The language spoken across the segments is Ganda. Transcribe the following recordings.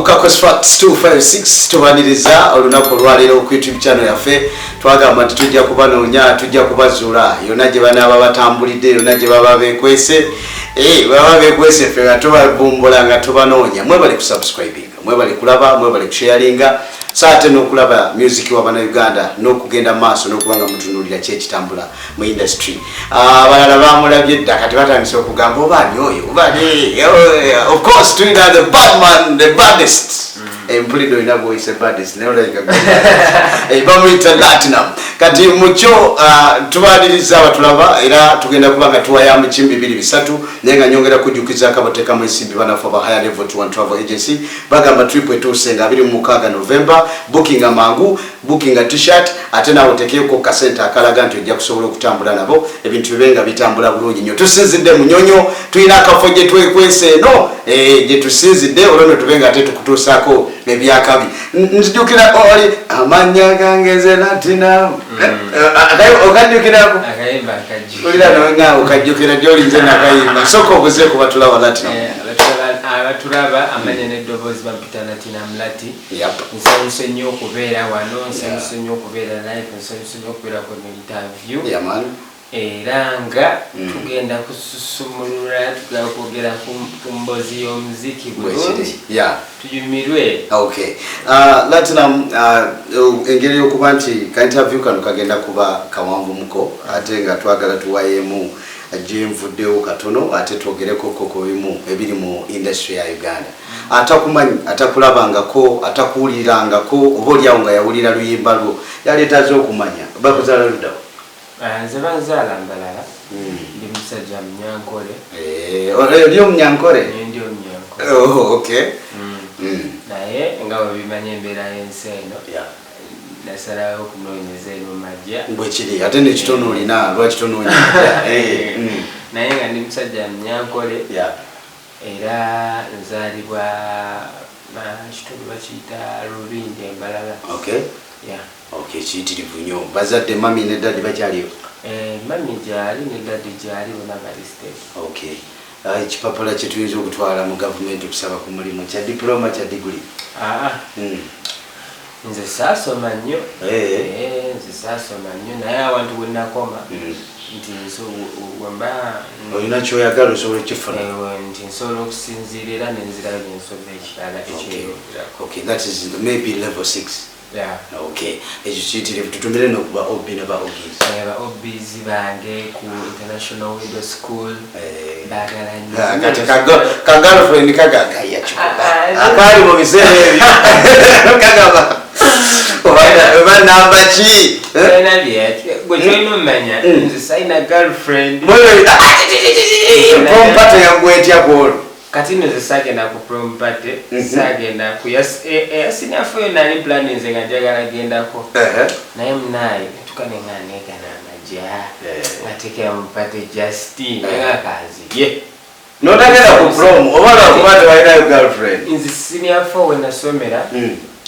Kakos Facts 256. Tubaniriza olunaku olwaleero ku YouTube channel yaffe. Twagamba nti tujja kubanoonya, tujja kubazuula yonna gye banaaba batambulidde, yonna gye baba bekwese. Baba bekwese, ffe nga tubavumbula, nga tubanoonya. Mwebale kusubscribinga, mwebale kulaba, mwebale kusharinga, so ate n'okulaba music wa Bannayuganda n'okugenda mu maaso n'okuba nga mutunuulira ki ekitambula mu industry. Abalala bamulabye dda, kati batandise okugamba, "Oba ani oyo, oba ani?" Of course tulina the badman, the baddest. Empulidde olina gwoyise baddest, naye olabika bamuyita Latinum. Kati mukyo tubaniriza abatulaba, era tugenda kuba nga tuwayamu kimu, bibiri, bisatu, naye nga nyongera kujjukizaako abateekamu ensimbi banafu aba Higher Level Tour and Travel Agency. Bagamba trip etuuse nga 26 November. Bookinga mangu, bookinga T-shirt, ate naawe oteekeyoko kasente akalaga nti ojja kusobola okutambula nabo, ebintu bibe nga bitambula bulungi nnyo. Tusinzidde Munyonyo, tulina akafo gye twekwese eno, gye tusinzidde olwo no tube nga ate tukutuusaako ebyakabi. Nzijukira oli amannya gange nze Latinum, okajjukirako? Akayimba akajjukira. Olira nonga okajjukira gyoli, nze nakayimba. Soka obuze ku batulaba, Latinum. Abatulaba, amanya n'eddoboozi bampita Latinum Lati. Nsanyuse nnyo okubeera wano, nsanyuse nnyo okubeera live, nsanyuse nnyo okubeera ku interview. Yeah, man. Era nga tugenda kususumulula, tugenda kwogera ku mboozi y'omuziki bulungi. Bwekiri, yeah. Tunyumirwe. Okay, Latinum, engeri yokuba nti ka interview kano kagenda kuba kawanvumuko, ate nga twagala tuwayeemu gyenvuddewo katono, ate twogereko ku bimu ebiri mu industry ya Uganda. Atakumanyi, atakulabangako, atakuwulirangako, oba oliawo nga yawulira luyimba lwo, yaleetaze okumanya bakuzaala luddawo? Ah, nze banzaala Mbalala, ndi musajja Munyankole. Oli Omunyankole? Ndi Omunyankole. Oh, okay. Naye nga bwebimanya embeera y'ensi eno, nasalawo okunoonyeza eno majja. Bwekiri, ate nekitono olina, lwaki tonoonya? Naye nga ndi musajja Munyankole, era nzaalibwa kitundu bakiyita Rubindi, Embalala. Yeah. Okay, kiyitirivu nnyo. Bazadde, mummy ne daddy, bakyaliyo? Mummy gyali ne daddy gyali, bonna bali stable. Okay. Ekipapula kyetuyinza okutwala mu gavumenti okusaba ku mulimu kya diploma, kya diguli? Aa, nze saasoma nnyo. Nze saasoma nnyo, naye awantu we nakoma nti wemba Olina kyoyagala, osobola okukifuna. Nti nsobola okusinziira era nenzirayo nensoma ekirala ekyeyongerako. Okay, that is maybe level 6. Yeah. Okay, ekyo kiyitirivu. Tutumire nokuba OB ne ba OGs. Ba OBs bange ku International Window School, baagala nnyo. Ah, kati ka girlfriend kagagaya. Ah, ah, Akaali mu biseera ebyo kagamba, oba namba ki? Eh? Talina gwe kyolina omumanya, nze salina girlfriend. Prom party yagwetya kwolwo? Kati nno nze saagenda ku prom party, saagenda ku eya senior four. Nali plan nze nga njagala gendako, naye munaye tuka nenga negana amajja ngatekera mu party, just nga kanzirye. Notagenda ku prom oba lwakuba tewalinayo girlfriend? Nze senior four we nasomera,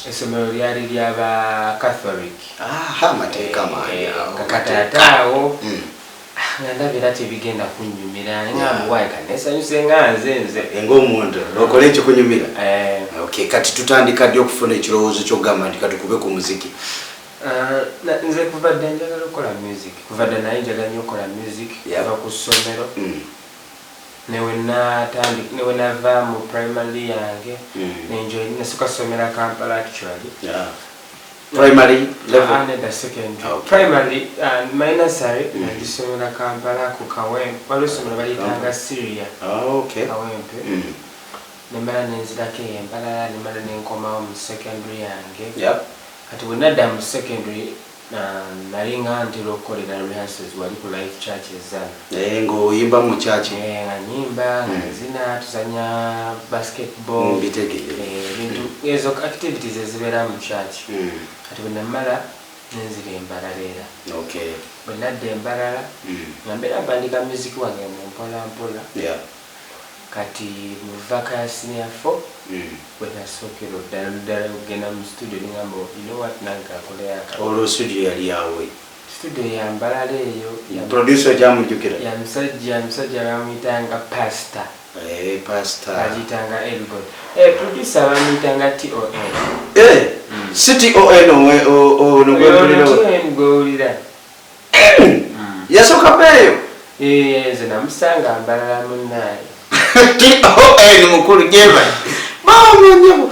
essomero lyali lyaba Catholic. Aha, amateeka mangi awo. Kati ate awo nga ndaba era tebigenda kunyumira, nga mbuwayi kanesanyuse nga nze. Ng'omuntu okole ekikunyumira. Eh. Okay, kati tutandika ddi okufuna ekirowoozo kyokugamba nti katukube ku muziki? Nze kuva dda njagala okukola music, kuva dda naye njagala nnyo okukola music. Kuva ku ssomero, newe nava mu primary yange, nenjoy nasooka somera Kampala actually. Primary level? Ah, nedda, secondary. Okay. Primary, my nursery nagisomera Kampala ku Kawempe, waliwo essomero baliyitanga Syria. Ah, okay. Kawempe. Nemala nenzirako eyo Embalala, nemala nenkomawo mu secondary yange. Kati bwe nadda mu secondary, nali nga ntera okukolera rehearsals wali ku Life Church eZana. Ng'oyimba mu kyaki? Nga nyimba, nga nzina, tuzanya basketball. Mbitegeere. Ebintu ezo activities ezibeera mu church. Kati bwe namala nenzira Embalala era. Bwe nadda Embalala, nga mbeera mpandika music wange mu mpola mpola. Kati mu vac ya senior four, bwe nasookera ddala ddala okugenda mu studio, ningamba, "You know what, nange akoleyo aka." Olwo studio yali yawe? Studio ya Mbalala eyo Producer okyamujjukira? Ya musajja bamuyitanga Pastor. Pastor. Bagiyitanga Elgon. Producer bamuyitanga Ton. Si Ton ono gwempulira? Ton gwewulira. Yasooka peeyo. Nze namusanga Mbalala munnaye. Ton mukulu jeba bamanyabo.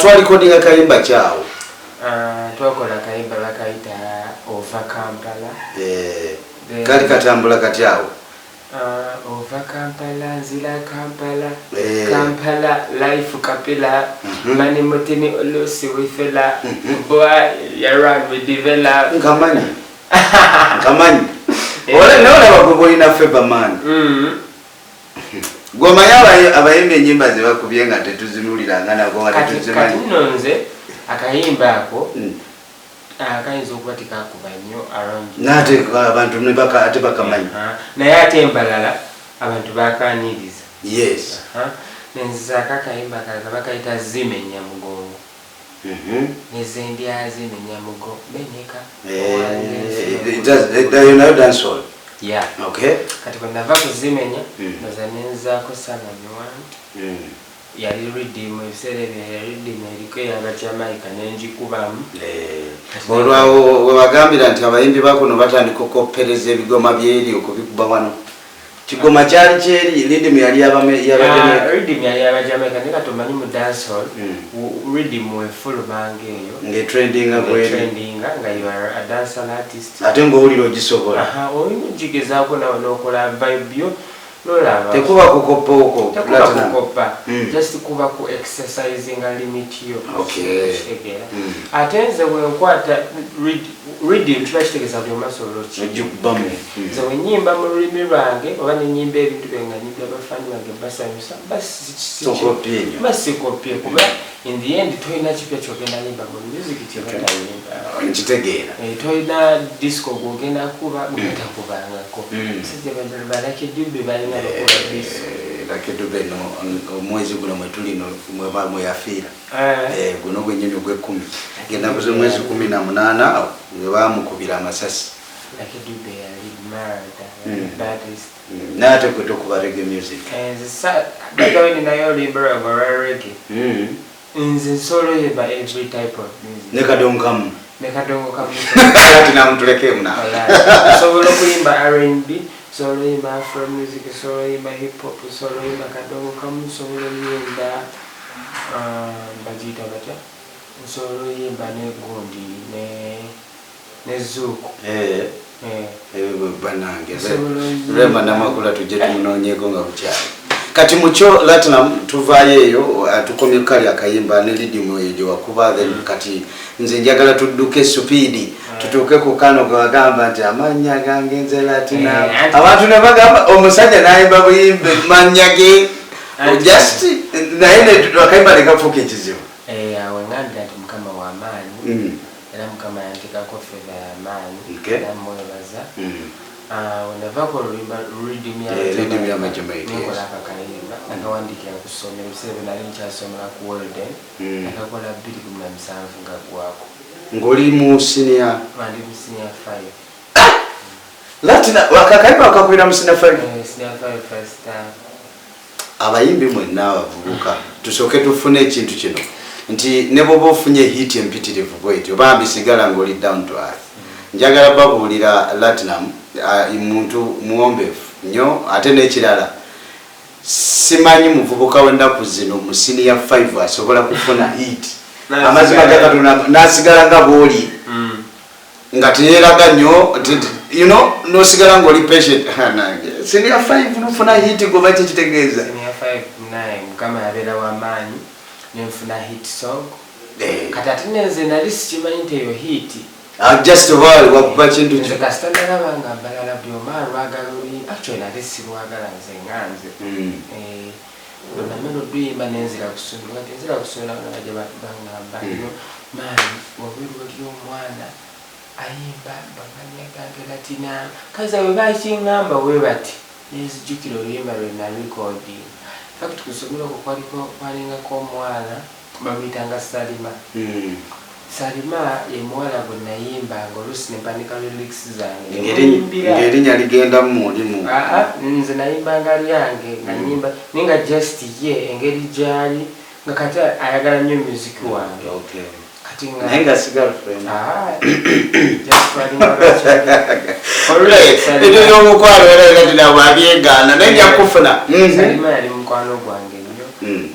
Twalikodinga kayimba kyawo? Twakola kayimba bakayita Ova Kampala. Kali katambula kati awo? Ova Kampala, nzira Kampala, Kampala life kapela, mani mutini olusi wifela, boy yaran we develop. Nkamanyi, nkamanyi. Nolaba gwe bolina favor man. Gwomanyi abayimbi enyimba ze bakubye nga tetuziwuliranga nako nga Kati tetuzimanyi. Nno nze akayimba ako kayinza okuba tekakuba nnyo around. Naate abantu ne ate bakamanyi. Naye ate embalala abantu bakaniriza. Nenzizaako akayimba kalala bakayita Zimenya Mugongo. Nezendya zimenya mugongo menyeka. Eyo nayo dancehall? Yeah. Kati bwe nava ku Zimenya, noza nenzaako Sama Miwant. Yali riddim, ebiseera ebyo yali riddim eriko ey'Abajamaica, nenjikubamu. Olwawo webagambira nti abayimbi bakuno batandika okoppereza ebigoma byeri okubikuba wano, kigoma kyali kyeri, riddim yali y'Abajamaica. Riddim yali y'Abajamaica, naye kati omanyi mu dancehall, riddim wefulumanga eyo ng'etrendinga kweri, trendinga nga you are a dancehall artist, ate ng'owulira ogisobola. Aha, olina ogigezaako nawe n'okola vibe yo nolaba. Tekuba kukoppa okwo? Tekuba Platinum. kukoppa, just kuba ku exercisinga limit yo. Kitegeera? Ate nze bwenkwata rhythm, kiba kitegeeza buli omu asobola Ogikubamu. Nze bwe nyimba mu lulimi lwange oba nenyimba ebintu byange nga nyimbira bafaani bange basanyusa, Tokopye nnyo. basikopye, kuba in the end tolina kipya kyogenda yimba mu music kyebatayimba. Nkitegeera. Tolina disco gwogenda kuba gwetakubangako. Musajja ba Lucky Dube balina bakuba disco. Lucky Dube no omwezi guno mwe tuli mwe yafiira. Guno gwennyini ogw'ekkumi, ng'ennaku z'omwezi 18 we baamukubira amasasi. Lucky Dube yali murder, yali baddest. Naye ate gwe tokuba reggae music? Nze bagawe ninayo oluyimba lwange olwa reggae. Nze nsobola oyimba every type of music. Ne kadonkamu? Ne kadongo kamu. Ati namutulekemu na Nsobola okuyimba R&B, nsobola oyimba afro music, nsobola oyimba hip hop, nsobola oyimba kadongo kamu, nsobola oyimba bagiyita batya, nsobola oyimba ne gundi ne zuuku. Bannange, Nsobola oyimba- Rema Namakula tujje tumunoonyeeko nga bukyali. Kati mukyo Latinum tuvaayo eyo, tukomye kali akayimba ne riddim eyo gye wakuba. Then kati nze njagala tudduke speed tutuuke ku kano gwe wagamba nti amannya gange nze Latinum. Abantu ne bagamba omusajja n'ayimba buyimbe mannya ge just naye akayimba ne kafuuka ekizibu. Awo ngambira nti Mukama w'amaanyi, era Mukama yanteekako favor y'amaanyi, era mwebaza. Wenavako oluyimba riddim ya Riddim y'Abajamaica, nenkola yes. akakayimba nakawandikira ku ssomero ebiseera bye nali nkyasomera ku Walden. Nakakola 2017 nga gwako. Ng'oli mu senior? Nga ndi mu senior 5. Latina akakayimba wakakubira mu senior 5? Senior 5, first time. Abayimbi mwenna abavubuka, tusooke tufune ekintu kino nti ne bwoba ofunye hit empitirivu bwetyo, bambi sigala ng'oli down to earth. Njagala babuulira Latinum muntu muwombeefu nnyo. Ate n'ekirala, simanyi muvubuka w'ennaku zino mu senior 5 asobola kufuna hit, amazima ga Katonda, n'asigala nga bw'oli, nga teyeeraga nnyo, nosigala ng'oli patient. Nange senior 5 nofuna hit, goba kyekitegeeza? Senior 5 naye Mukama yabeera w'amaanyi nenfuna hit song. Kati ate nenze nali sikimanyi nti eyo hit. Ah, just oba wakuba kintu Nze ki kasita nalaba nga mbalala buli omu alwagala oluyimba, actually nali sirwagala nze nga nze. Bwe namala oluyimba nenzira ku ssomero. Kati nzira ku ssomero, abaana bajja baŋŋamba nyo maani wabweru waliyo omwana ayimba bamanya gange Latina. Kaza bwe bakiŋŋamba bwe bati, nenzijjukira oluyimba lwe narecording. Fact ku ssomero okwo kwaliko kwalingako omwana bamuyitanga Salima. Salima ye muwala gwe nayimbanga, oluusi nempandika lyrics zange. Ng'erinnya ligenda mulimu? Aa, nze nayimbanga lyange nga nyimba, naye nga just ye engeri gyali nga kati ayagala nnyo music wange. Kati nga Naye nga si girlfriend? Ah, just twalinga bakyali. Olw'ekyo Ebyo by'omukwano era era tinabwe abyegaana, naye nja kufuna. Salima yali mukwano gwange nnyo,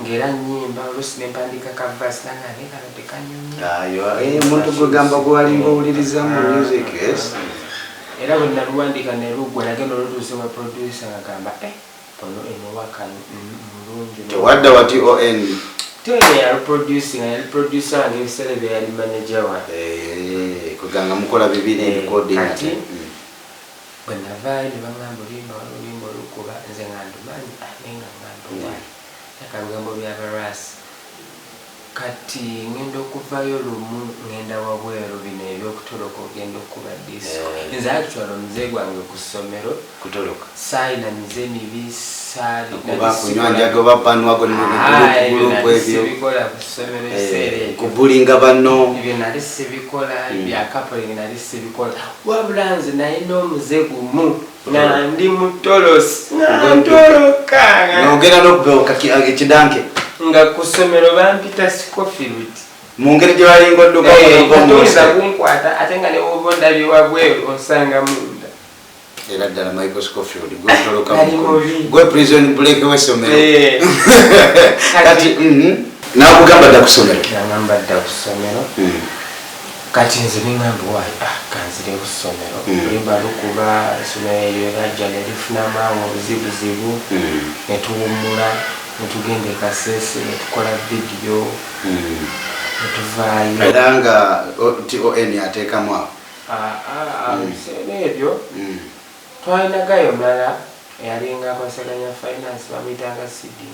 ng'era nyimba, oluusi nempandika ka verse nanga naye kano tekanyumye. Ayo, omuntu gwegamba gwewalinga owuliriza mu music, yes. Era bwe naluwandika ne luggwa, nagenda olutuuse wa producer nga gamba, "Eh, ono eno waka mulungi." Tewadda wa Ton? Tene yali producing, yali producer wange ebiseera bye, yali manager wange. Kuganga mukola bibiri, recording. Kati ate. Bwe navaayo ne baŋŋamba oluyimba, wali oluyimba olukuba, nze nga ndumanyi, ah, naye nga ŋŋamba wali aka bigambo by'abarasi. Kati ŋŋenda okuvayo lumu, ŋŋenda wabweru, bino ebyokutoloka, ogenda okuba disco. Nze actually omuze gwange ku ssomero Kutoloka. Saayina mize mibi, saali Kuba kunywa njaga oba banwago group ebyo. Sibikola ku ssomero ebiseera ebyo. Kubulinga banno. Ebyo nali sibikola, byakapoling nali sibikola, wabula nze nalina omuze gumu nga ndi mutolosi, nga ntoloka Nogenda nokubeoka ekidanke. Nga ku ssomero bampita Scofield. Mu ngeri gye balinga odduka. Toyinza kunkwata, ate nga newoba ondabye wabweru onsanga munda. Era ddala Michael Scofield gwetoloka. Nali mubi. Gwe prison break w'essomero. Kati Kati nakugamba dda ku ssomero. Nagamba dda ku ssomero. Kati nze neŋŋamba waayi, ah, kanzire ku ssomero. Oluyimba lukuba, essomero eryo lajja ne lifunamu awo obuzibuzibu, ne tuwummula, ne tugenda e Kasese ne tukola vidiyo, ne tuvaayo. Era nga Ton ateekamu awo? Ah, ah, ebiseera ebyo twalina gayo mulala eyalinga akwasaganya finance, bamuyitanga Sidi.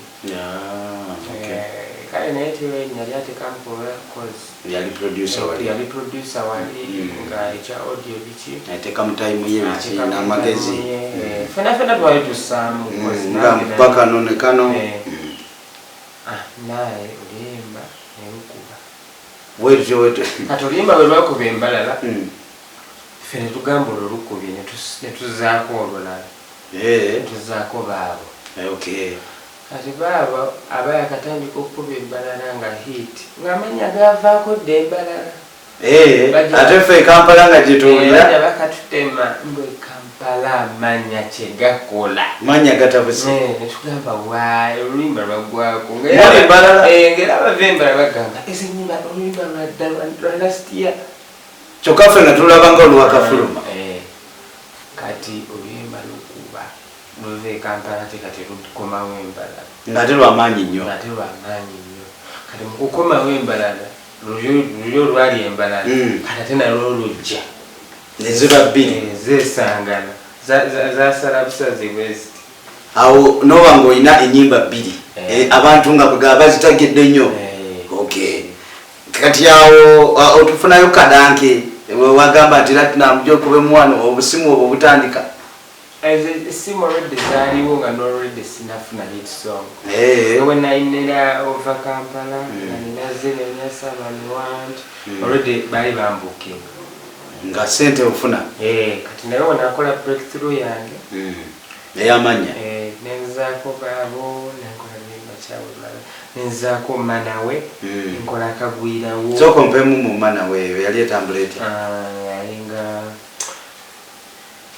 Kale naye tewe yali ateekamu cause Yali producer wali. Yali producer wali, nga ekya audio biki. Ateeka mu time ye biki Ateekamu n'amagezi. time ye, fena fena twali tussaamu cause Nga nange mpa kano ne kano. Ah, naye oluyimba ne lukuba. Bwetyo bwetyo. Kati oluyimba bwe lwakuba embalala, ffe ne tugamba olwo lukubye, ne tuzaako olulala, ne tuzaako baabo. Kati baabo aba yakatandika okukuba embalala nga hit, ng'amanya gavaako dda embalala. Ate ffe e Kampala nga gyetuwulira. Bajja bakatutema mbwe Kampala amanya kyegakola. Manya gatabuse. Netugamba waayi, oluyimba lwaggwako. Muli Mbalala? Ngera abava embalala bagamba ezo enyimba oluyimba lwadda lwa last year. Kyokka ffe nga tulaba nga olwakafuluma. Kati oluyimba lukuba, luva e Kampala te kati lukomawo embalala. Ng'ate lwamaanyi nnyo. Ate lwamaanyi nnyo. Kati mu kukomawo embalala, luli olwali embalala, kati ate nalwo lujja. Neziba bbiri. Zeesangana, zasala busazi bweziti. Awo noba ng'olina ennyimba bbiri. Abantu nga bwe bazitegedde nnyo. Okay, kati awo otufunayo kadanke wagamba nti era tunamujja okube muwano, obusimu obwo butandika. Ezo essimu already zaaliwo nga nolready sinafuna hit song. Bwe nayinira ova Kampala, nga nina ze nina Someone Want, already baali bambukinga. Nga sente ofuna. Kati naye wenakola breakthrough yange, Eyamanya. Nenzaako baabo, nenkola luyimba kyawulala, nenzaako manawe, nkola akagwirawo. Sooka ompemu mu mana weeyo, yali etambula etya? Ah, yalinga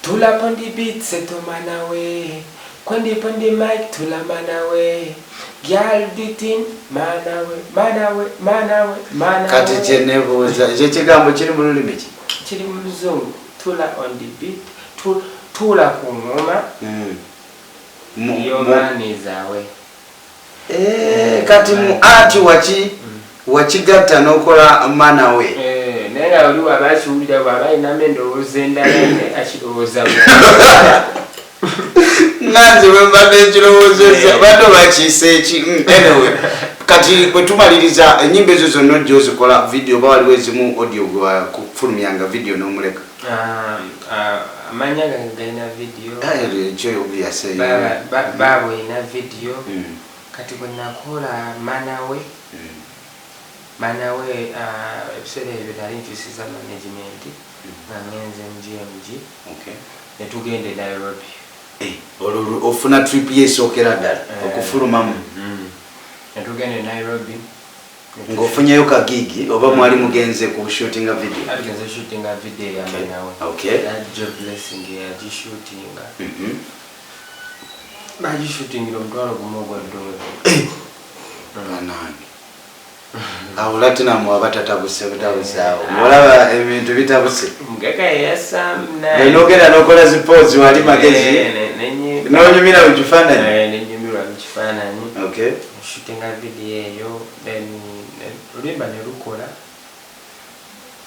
tula pon the beat seto manawe kwendi pon the mic tula manawe girl the thing manawe manawe manawe manawe. Kati kyenebuuza, ekyo ekigambo kiri mu lulimi ki? Kiri mu Luzungu, tula on the beat, tula ku ngoma. Your man is away. Kati mu ati waki wakigatta n'okola manawe? Naye nga oli waba akiwulira, bwaba alinamu endowooza endala, naye akirowooza. Nanze bwe mbadde nkirowoozezza, badde bakiisa eki. Anyway, kati bwe tumaliriza, ennyimba ezo zonna ojja ozikola video oba waliwo ezimu audio gwe wakufulumyanga, video n'omuleka? Ah, ah, amanya gange galina video. Ekyo obvious. Baabo erina video. Kati bwe nakola manawe, Manawe ebiseera ebyo nali nkyusiza management nga ngenze mu GMG. Netugenda e Nairobi. Olwo ofuna trip yesookera ddala okufulumamu? Netugenda e Nairobi. Ng'ofunyeyo ka gig oba mwali mugenze ku shootinga video? Tugenze shootinga video ya Manawe. Joe Blessing yagishootinga. Bagishootingira $1,000 ogwa. Banange, awo Latinum aba tatabuse butabuse, awo ng'olaba ebintu bitabuse. Mugaka yeyasam. Nogenda n'okola zi pose wali magezi n'onyumira mu kifaananyi. Nenyumirwa mu kifaananyi. Shootinga video eyo, then oluyimba ne lukola.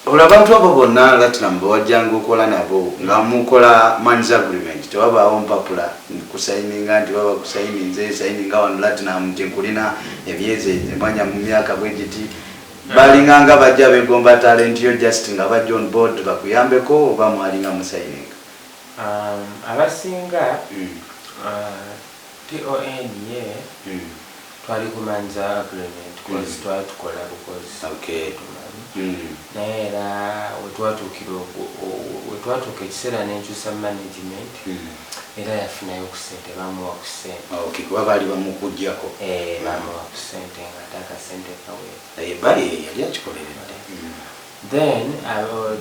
Olwo abantu abo bonna, Latinum, bwe wajjanga okola nabo nga mukola mans agreement, tewabaawo mpapula kusayininga nti baba kusayininze, sayininga wano Latinum nti nkulina emyezi emanya mu myaka bwe giti? Balinganga bajja begomba talent yo, just nga bajja on board bakuyambeko, oba mwalinga musayininga? Abasinga PON ye twali kumanza agreement cause twali tukola bukozi. Tumanyi. Naye era wetwatuuka ekiseera nenkyusa management, era yafunayo ku ssente, bamuwa ku ssente. Okay, kuba baali bamukugjako. Eh, bamuwa ku ssente nga ate akasente kaweera. Bali yali akikoleredde. Then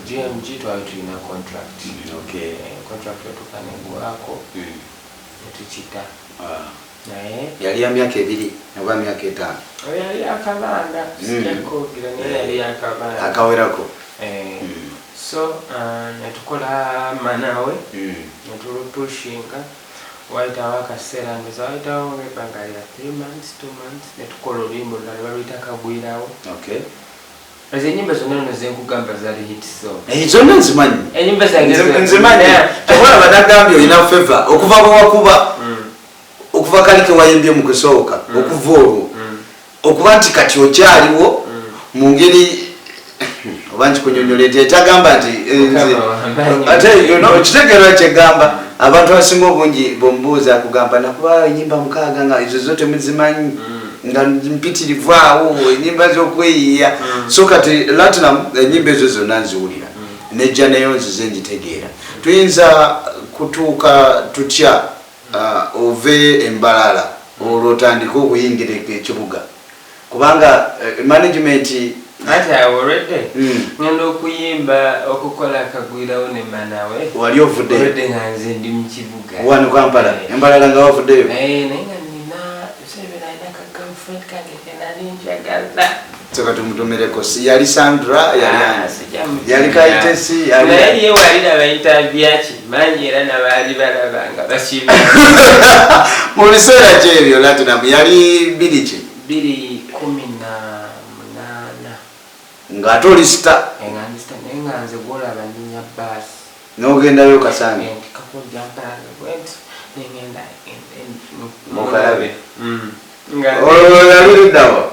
GMG twali tulina contract. Contract etuuka negwako netukita. Naye Yali ya myaka 2 oba myaka 5? Oyo yali akabanga, sijakkogira, naye yali akabanga akawerako. Eh, so netukola Manawe, netulupushinga, wayitawo akaseera, ndoza wayitawo ebbanga lya 3 months, 2 months, netukola oluyimba olulala baluyita Kagwirawo. Ezo enyimba zonna no zenkugamba zaali hit song. Eh, zonna nzimanyi. Enyimba zange Nzimanyi. Tebalaba nagambye olina favor okuva bwe wakuba, okuva kali kewayimbye mu kusooka, okuva olwo okuba nti kati okyaliwo mu ngeri oba nkikunyonyola eti etagamba nti Mukama w'amaanyi. Ate okitegeera kyegamba, abantu abasinga obungi bwemubuuza akugamba nakuba enyimba 6 nga ezo zo temuzimanyi, nga mpitirivu awo enyimba z'okweyiiya. So kati Latinum enyimba ezo zonna nziwulira, nejja neyo nzize ngitegeera. Tuyinza kutuuka tutya ove embalala olwo otandike okuyingira ekibuga, kubanga management Ati awo already ngenda okuyimba, okukola Kagwirawo ne Manawe, Wali ovuddeyo? Already nga nze ndi mu kibuga. Wano Kampala? Eh. Embalala nga wavuddeyo? Eh, naye nga nina ebiseera byo nalina ka girlfriend kange kenali njagala. Soka tumutumireko. Yali Sandra, yali Ah, ani? sijamutiira. Yali Kaitesi, yali Naye ye waliraba interview akimanyi, era nabaali balaba nga bakimanyi. Mu biseera ki ebyo, Latinum, yali biri ki? 2018. Ng'ate oli star. Nga ndi star, naye nga nze gwolaba nyinya baasi. N'ogendayo kasange? Ntikako jampange bwenti nengenda. Mukalabe. Nga Olwo yali luddawa?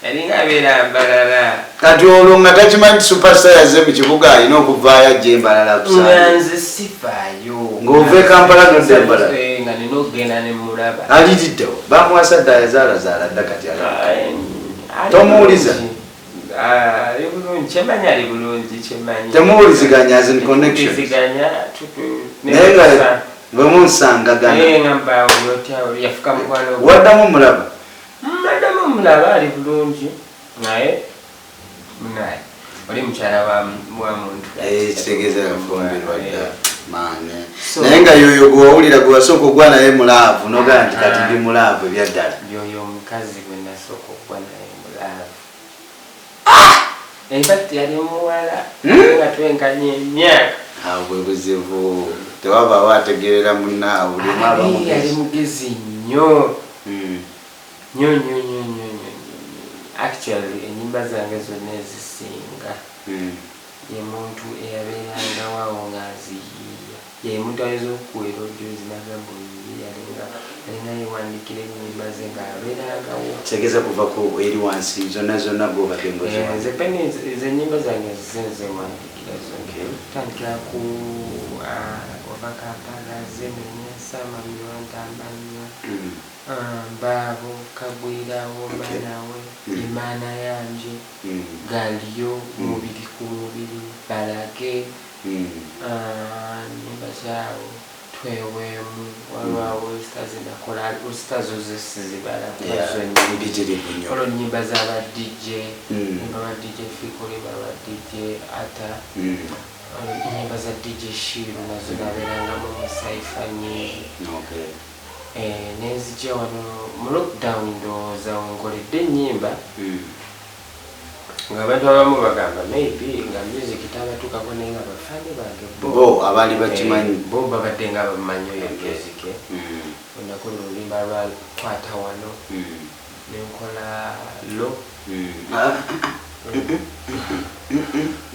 Yalinga abeera Mbalala. Kati olwo nga takimanyi superstar yazze mu kibuga, alina okuvaayo ajja embalala Nga kusange? nze sifaayo. Ng'ova e Kampala nodda Embalala? Eh, nga nina okugenda nemulaba. Aliriddewo? Bamuwasa dda, yazaalazaala dda, kati ali Ali Tomuwuliza? bulungi. Ah, ali bulungi, kyemanyi ali bulungi, kyemanyi. Temuwuliziganya as in connections? Tetuwuliziganya, Naye nga bwe munsangagana? Naye nga mbaawo otya, yafuka mukwano gwe. Waddamu mulaba? Maddamu mulaba, ali bulungi, naye munaye oli mukyala wa muntu. Eh, kitegeeza yafumbirwa dda maani. So- Naye nga yoyo gwe wawulira gwe wasooka ogwa naye mu love, nogamba nti kati ndi mu love ebyaddala? Yoyo omukazi gwe nasooka okuba naye mu love. In fact yali muwala nga twenkanya emyaka. Awo bwe buzibu, tewabaawo ategeerera munnaawe, buli omu aba Ali yali mugezi. mugezi nnyo, nnyo nnyo nnyo nnyo nnyo nnyo. Actually enyimba zange zonna ezisinga, ye muntu eyabeerangawo awo nga nziyiiya, ye muntu ayinza okukuwera ojuzi nagamba oyiye, yalinga yewandikira ennyimba ze ng'abeerangawo. Kitegeeza kuva ku eri wansi zonna zonna gwobadde ngozi? Eh, nze peni nze ennyimba zange nzize nzewandikira zonna. Tandikira ku Kuva Kampala, Zemenya, Samamywa, Ntambanywa, Mbaabo, Kagwirawo, Manawe, Imaana Yanje, Galiyo, Mubiri ku Mubiri, Balage, nyimba zaawo tweweemu. Waliwo sitazi nakola, sitazo zesizibala. Mpitirivu nnyo. Olwo nyimba z'aba DJ, nyimba ba DJ Fiko, nyimba ba DJ Ata, enyimba za DJ Shiru nazo nabeerangamu mu cypher nyingi. Nenzija wano mu lockdown, ndowooza nkoledde ennyimba ng'abantu abamu bagamba maybe nga music tabatuukako, naye nga bafaani bange bo abaali bakimanyi. Bo babadde nga bamanyi oyo music. Nakola oluyimba lwa Kwata Wano, nenkola lo.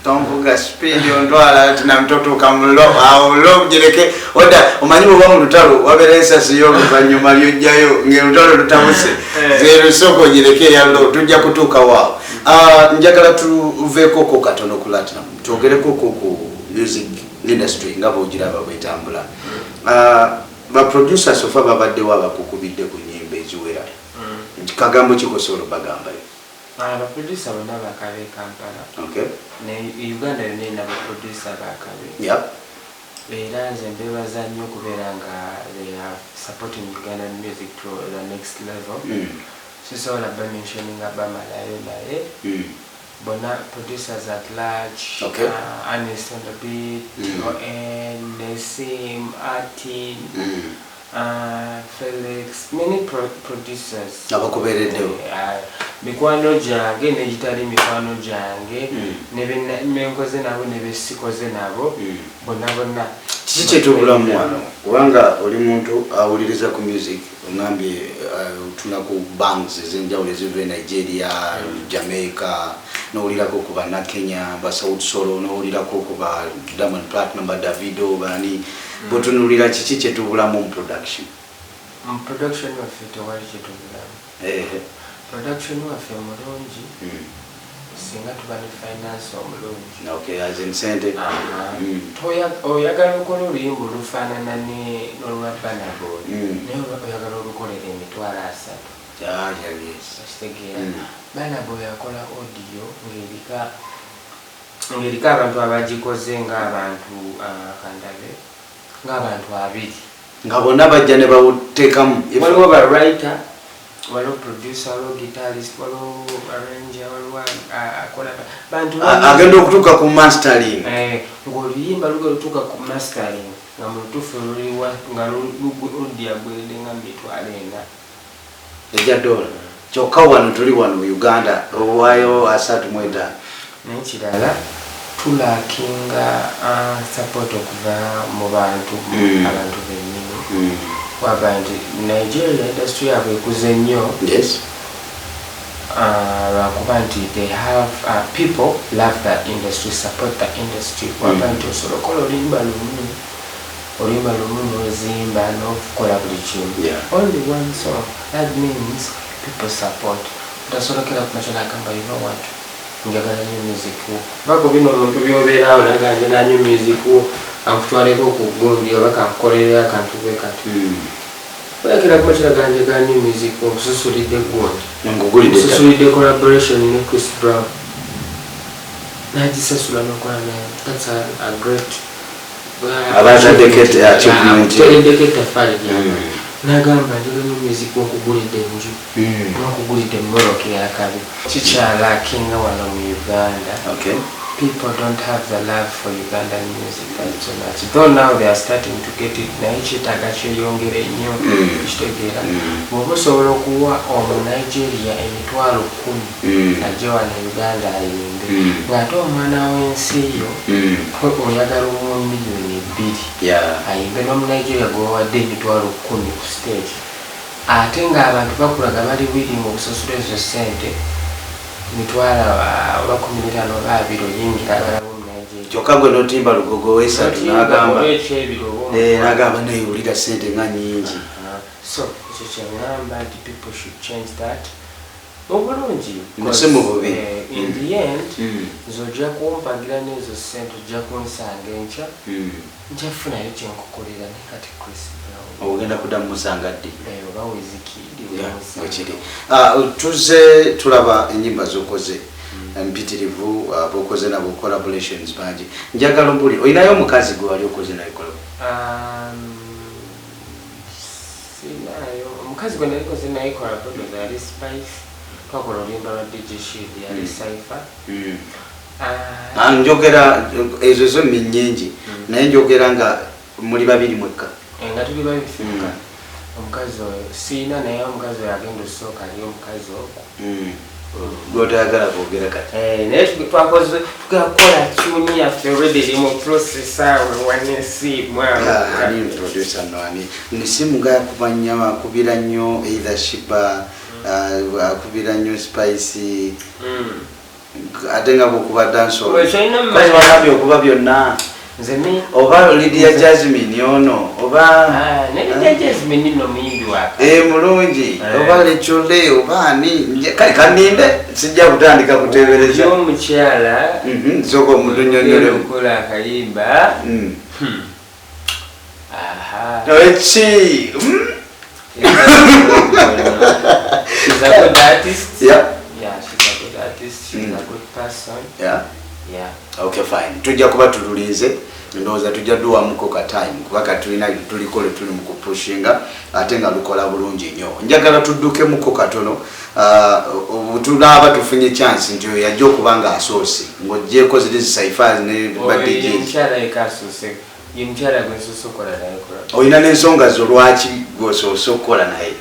Tonvuga speed, ontwala tinamtotuuka mulo awo lo gireke oda. Omanyi bwoba mu lutalo wabeera ensasi y'oluvannyuma lyojjayo ng'olutalo lutabuse, zerusooka ogireke eyallo, tujja kutuuka waawo. Ah, njagala tuveekoko katono ku Latinum, twogerekoko ku music industry nga bwogiraba bwetambula. Ah, ba producer so far babaddewo abakukubidde ku nyimba eziwera, kagambo kikosobola bagambayo? Abaproducer bonna bakabe Kampala ne Uganda yonna erina baproducer bakabe. Era nze mbebaza nnyo okubeera nga they are supporting Ugandan music to the next level. Sisobola bamentioninga bamalayo, naye bonna producers at large, Anis on the Beat, Ton, Nesim, Artin, Felix, many producers abakubeereddewo. Mikwano gyange negitali mikwano gyange, nenkoze nabo nebesikoze nabo, bonna bonna. Kiki kyetubulamu wano? Kubanga oli muntu awuliriza ku music, ogambye otuna ku banks ez'enjawulo eziva e Nigeria, Jamaica, nowulirako ku Bannakenya, ba Sauti Sol, nowulirako ku ba Diamond Platnumz, ba Davido, bani. Bwetunulira, kiki kyetubulamu mu production? Mu production waffe tewali kyetubulamu. Production waffe mulungi singa tuba ne finance omulungi. Okay, as in sente. Aha. Oyagala okola oluyimba olufaanana n'olwa Burna Boy, naye oyagala olukolera 30,000. Yeah, yeah, yes. Okitegeera? Burna Boy akola audio ng'eriko abantu abagikoze ng'abantu, kandabe, ng'abantu 20. Nga bonna bajja ne bawuteekamu. Waliwo ba writer, waliwo producer, waliwo guitarist, waliwo arranger, waliwo akola bantu bangi. Agenda okutuuka ku mastering. Ng'oluyimba luga lutuuka ku mastering nga mu lutuufu luliwa nga ludyagwedde nga 40,000. Ejja dola. Kyokka wano tuli wano mu Uganda owaayo 35. Naye kirala tulackinga support okuva mu bantu, abantu bennyini. Waba nti Nigeria industry yaabwe ekuze nnyo, lwakuba nti they have, people love that industry, support the industry. Waba nti osobola okukola oluyimba lumu, oluyimba lumu n'ozimba n'okukola buli kimu. Only one song, that means people support. Otasolokera ku makya nagamba, "You know what, njagala nnyo music wo." Bako bino omuntu byobeeraawo naga njagala nnyo music wo, ankutwaleko ku gundi oba kankukolerera akantu bwe kati. Olakira ku makya naga njagala nnyo music wo, nkususulidde gundi, Nkugulidde ettaka. nkususulidde collaboration ne Chris Brown, nagisasula nokola naye. That's a great Abataddeko achievement. Akutereddeko ettaffaali lyange. Nagamba njagala nnyo music, nkugulidde enju, nkugulidde emmoroka eyakabi. Kikyalackinga wano mu Uganda. People don't have the love for Ugandan music that so much, though now they are starting to get it, naye kyetaaga kyeyongere nnyo. Kitegeera? Bw'oba osobola okuwa Omunigeria 10,000 ajje wano e Uganda ayimbe, ng'ate omwana w'ensi yo oyagala omuwa 2 miliyoni ayimbe n'Omunigeria gwewawadde 10,000 ku stage, ate ng'abantu bakulaga bali willing okusasula ezo ssente mitwalo oba 15 oba 20 oyingira abalaba Omunigeria. Kyokka gwe notimba lugogo wesatu nagamba Ekyebiri oba Eh, nagamba neyewulira sente nga nyingi. So ekyo kyeŋŋamba nti people should change that. Mu bulungi. Si mu bubi. In the end, nze ojja kumpagira n'ezo ssente, ojja kunsanga enkya, nja kufunayo kyenkukolera. Naye kati Chris Brown, Ogenda kuddamu musanga ddi? Oba Wizkid. Wekiri. Tuze tulaba enyimba zokoze mpitirivu, bokoze nabo collaborations bangi. Njagala ombuli, olinayo omukazi gwe wali okoze naye collab? Sinayo omukazi gwe nalikoze naye collabo. Yali Spice, twakola oluyimba lwa DJ Shid, yali Cypher. Ah, njogera ezo zo ni nnyingi, naye njogera nga muli babiri mwekka. Nga tuli babiri ffekka, omukazi oyo siina, naye omukazi oyo agenda osooka ali omukazi ogwo. Gwotayagala kwogera kati. Naye twakoze, tugakola tune yaffe already eri mu process awe wanesiimu. Ah, ani producer no ani nisimu nga yakuba nnyo, akubira nnyo either Sheebah, akubira nnyo Spice, ate nga bwokuba dancehall. Kyolina Kozi wagambye okuba byonna. Nze mi Oba Lydia Jasmine ono oba Ah, ne Lydia Jasmine nno muyimbi waka. Mulungi. Eh. Oba Lechole oba ani. Kale kaninde, sijja kutandika kutebereza. Omukyala Sooka omutunyonyolemu. Okukola akayimba. Aha. Eki? She's a good artist. Yeah, she's a good artist. She's a good person. Yeah. Okay, fine, tujja kuba tululinze. Ndowooza tujja duwamuko ka time, kuba katulina tuliko lwe tuli mu kupushinga, ate nga lukola bulungi nnyo. Njagala tuddukemuko katono. Tunaaba tufunye chance nti oyo yajja okuba nga asoose ng'oggyeko ziri zi cyphers ne ba Oyo ye DJs. Mukyala yekasoose, ye mukyala gwe nsoose okukola naye kola. Olina n'ensonga zo lwaki gweosoose okukola naye?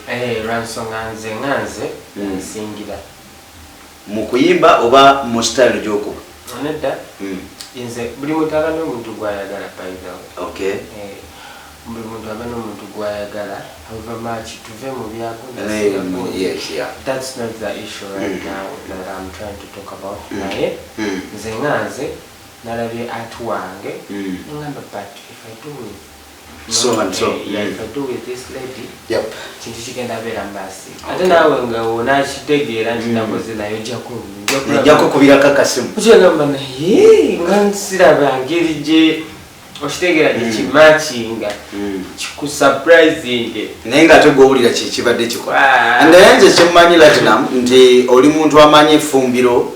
Lwansonga nze nga nze nsingira Mu kuyimba oba mu style gy'okuba? Nedda, nze buli muntu aba n'omuntu gwayagala, by the way. Buli muntu aba n'omuntu gwayagala, however much tuve mu byako. That's not the issue right now that I'm trying to talk about. Naye nze nga nze nalabye art wange, ngamba, but if I do with So and so. Yeah, if I do with this lady, kintu kigenda beera mbaasi. Ate naawe nga onakitegeera nti nakoze naye, ojja Ejja kukubirako akasimu. Okyagamba naye nga nsiraba ngeri gye okitegeera gyekimakinga kikusurprising. Naye ngaate gwowulira kyekibadde kikola. Ah. Naye nze kyemmanyi, Latinum, nti oli muntu amanyi effumbiro,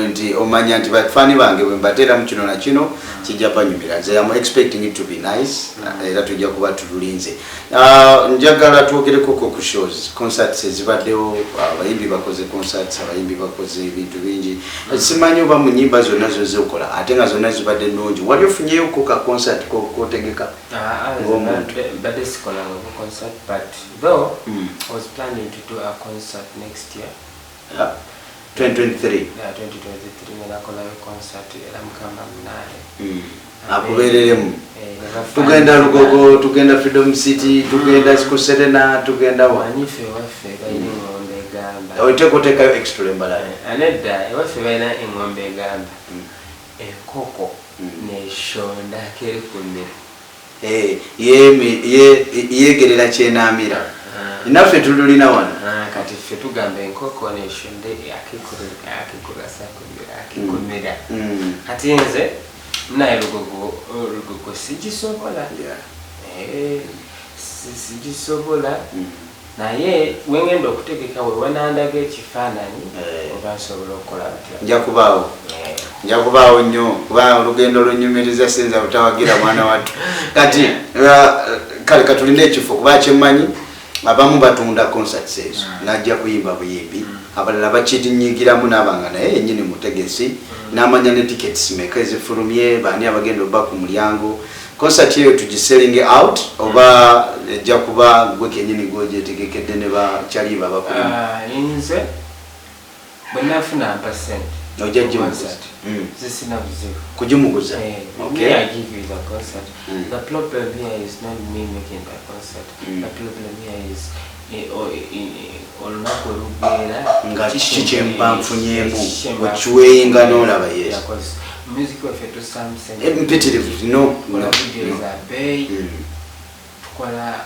nti omanya nti bafaani bange bwe mbateeramu kino na kino kijja banyumira. Nze am expecting it to be nice, era tujja kuba tululinze. Ah, njagala twogerekoko ku shows, concerts ezibaddewo. Abayimbi bakoze concerts, abayimbi bakoze ebintu bingi. Simanyi oba mu nyimba zonna zozeokola, ate nga zonna zibadde nnungi, wali ofunyeyoko ka concert kotegeka? Ah, ah, Ng'omuntu. Mbadde sikolanga ku concert, but though I was planning to do a concert next year. Yeah. 2023? Yeah, 2023 ngenda concert, era mukama munaye. Akubeereremu. Tugenda Lugogo, tugenda Freedom City, tugenda ku Serena, tugenda wa? Manyife ewaffe balina eŋŋombe egamba Oteeka oteekayo extra embalala. Anedda, ewaffe balina eŋŋombe egamba enkoko neshondako eri ku mmere. Eh, yegerera kyenaamira. Naffe tululina wano. Ah, kati ffe tugamba enkoko neshonde akikumira. Kati nze naye Lugogo, Lugogo sigisobola. Sigisobola, naye wengenda okutegeka we wanandaga ekifaananyi oba nsobola okukola batya. Nja kubaawo. Nja kubaawo nnyo, kuba olugendo lunyumiriza, sinza butawagira mwana wattu. Kati kale katulinde ekifo, kuba kyemmanyi abamu batunda concerts ezo, najja kuyimba buyimbi, abalala bakinyigiramu nabanga naye yenyini mutegesi, n'amanya ne tickets meka ezifulumye, baani abagenda obba ku mulyango. Concert eyo tugiselling out oba ejja kuba gwe kenyini gwogyetegekedde ne bakyaliba abakulimu? Ah, nze bwe nafuna mpa sente Ojja gimuguza? concert, zisina buzibu. Kugimuguza? Me, I give you the concert. Mm. The problem here is not me making the concert. The problem here is olunaku olugwera Nga kiki kyemba nfunyeemu, kiki kyemba okiweyinga n'olaba, yes. Yeah, 'cause music waffe tusaamu sente. Mpitirivu no. Tukola No, video no. za bbeeyi, tukola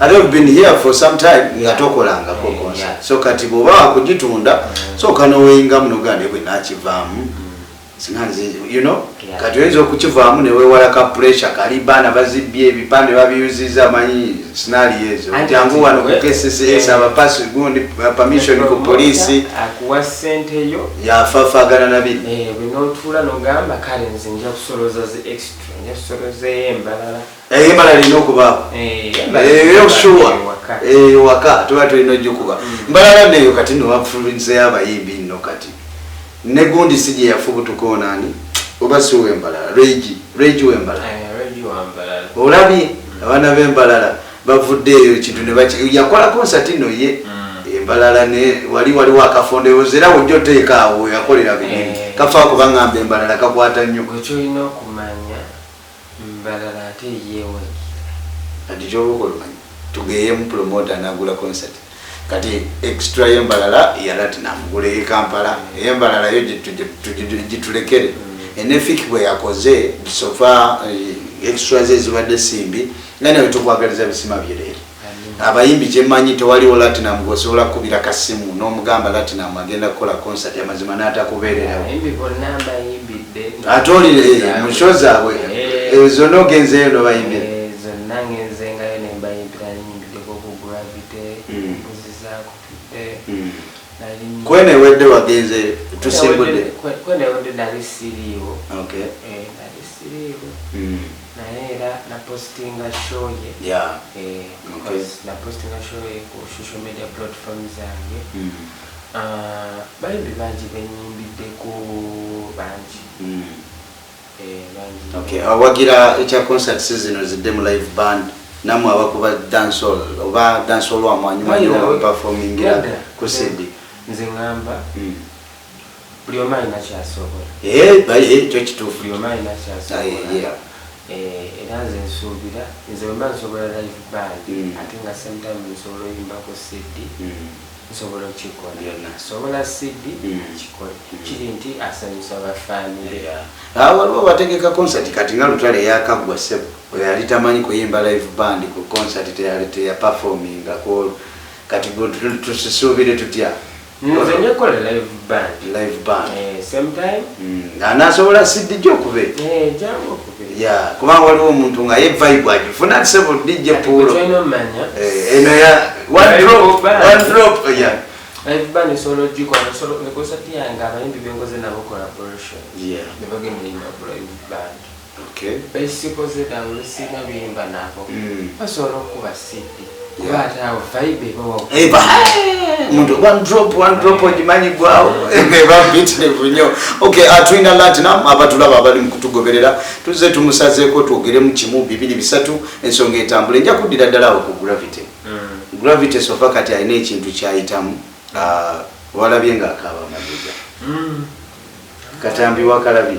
Ate you've been here for some time nga tokolangako concert. So kati bw'oba wakugitunda, sooka n'oweyingamu n'ogamba bwe naakivaamu singa nze kati oyinza okukivaamu ne weewala ka pressure kali, baana bazibbye, ebipande babiyuziza, manyi scenario ezo. Anti jangu wano ku KCCA, saba pasi gundi permission ku poliisi. Akuwa ssente yo. Yafafaagana na biri. Bwe n'otuula n'ogamba kale nze nja kusoloza zi extra, nja kusolozeeyo embalala. Embalala erina okubaako. Embalala Eyo sure. ewaka. Waka tuba tulina ojjukuba mbalala neyo. Kati nno wafulumizeyo abayimbi nno, kati ne gundi si gye yafubutuka onaani oba si wembalala, Regi, Regi wembalala. Regi wambalala. Olabye abaana b'embalala bavudde eyo ekintu ne yakola concert nno ye embalala ne wali waliwo akafondewoza era wojja oteeka awo yakolera binene. Kafaako baŋŋamba embalala kakwata nnyo. Gwe kyolina okumanya, mbalala ate yeewagira. Kati kyoba okola omanyi tugeyemu promoter nagula concert, kati extra y'embalala ya Latinum gula eye Kampala, ey'embalala yo gitulekere. Enefik bwe yakoze so far, extra ze zibadde simbi nga nawe tukwagaliza bisima byereere. Abayimbi kyemmanyi tewaliwo Latinum gwosobola kukubira kasimu n'omugamba Latinum agenda kukola concert amazima n'atakubeererawo. Abayimbi bonna mbayimbidde. Ate oli mu show zaabwe zonna ogenzeeyo nobayimbira? Zonna ngenzengayo nembayimbira, nyimbiddeko ku Gravity, mbuzi zakupidde. Kwene ewedde wagenze tusimbudde? Kwene ewedde nali siriiwo. Nali siriiwo, naye era napostinga show ye. Because napostinga show ye ku social media platform zange. Ah, bayimbi bangi benyimbiddeko, bangi. Bangi. Okay, awagira ekya concerts zino zidde mu live band, nammwe abakuba dancehall oba dancehall wamwanyuma performingira Nedda. ku CD? Nze ŋŋamba buli omu alina kyasobola. Ekyo kituufu. Buli omu alina kyasobola. Era nze nsuubira nze bwe mba nsobola live band, ate nga same time nsobola oyimbako CD, nsobola okikola. Byonna. Sobola CD, kikole. Kiri nti asanyusa bafaani be. Ah, waliwo bategeka concert kati nga Lutale yakaggwa sebo oyo yali tamanyi kuyimba live band ku concert, teyali teyaperforminga ku kati gwe tusisuubire tutya? Nze njakola live band. Live band. Same time. Anaasobola CD gyokube. Jangu okube. Ya, kubanga waliwo omuntu nga ye vibe agifuna, sebo DJ Pulo. Kyolina omumanya, Eno ya one Live drop, band. one drop, yeah. Live band esobola ogikola, nze concert yange abayimbi benkoze nabo collaboration ne bagenda oyimba ku live band. Besikoze nabo, sina biyimba nabo, basobola okukuba CD, kuba ate awo vibe eba waggulu. Eba muntu one drop, one drop ogimanyi gwawo eba mpitirivu nnyo. Okay, tulina Latinum abatulaba abali mu kutugoberera, tuzze tumusazeeko twogeremu kimu bibiri bisatu ensonga etambule. Nja kuddira ddala awo ku Gravity. Gravity so far kati alina ekintu kyayitamu. Ah, walabye ng'akaaba amaziga, katambi wakalabye?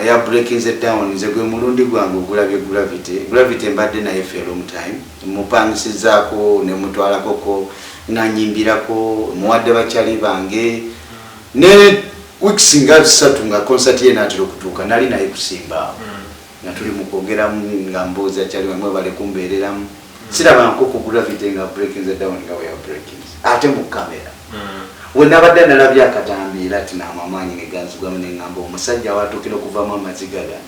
Ya breaking it down. Nze gwe mulundi gwange ogulabye Gravity. Gravity mbadde naye for a long time, mupangisizaako ne mutwalakoko nanyimbirako, muwadde bakyali bange ne weeks nga 3 nga concert ye naatera okutuuka, nali naye kusimbaawo nga tuli mu kwogeramu nga mbuuza kyali wamwe bale kumbeereramu, siraba nko ku Gravity nga breaking it down nga we are breaking ate mu kamera. We nabadde nalabye akatambi era tinaamu amaanyi ne ganzigwamu neŋŋamba omusajja watuukira okuvamu amaziga gano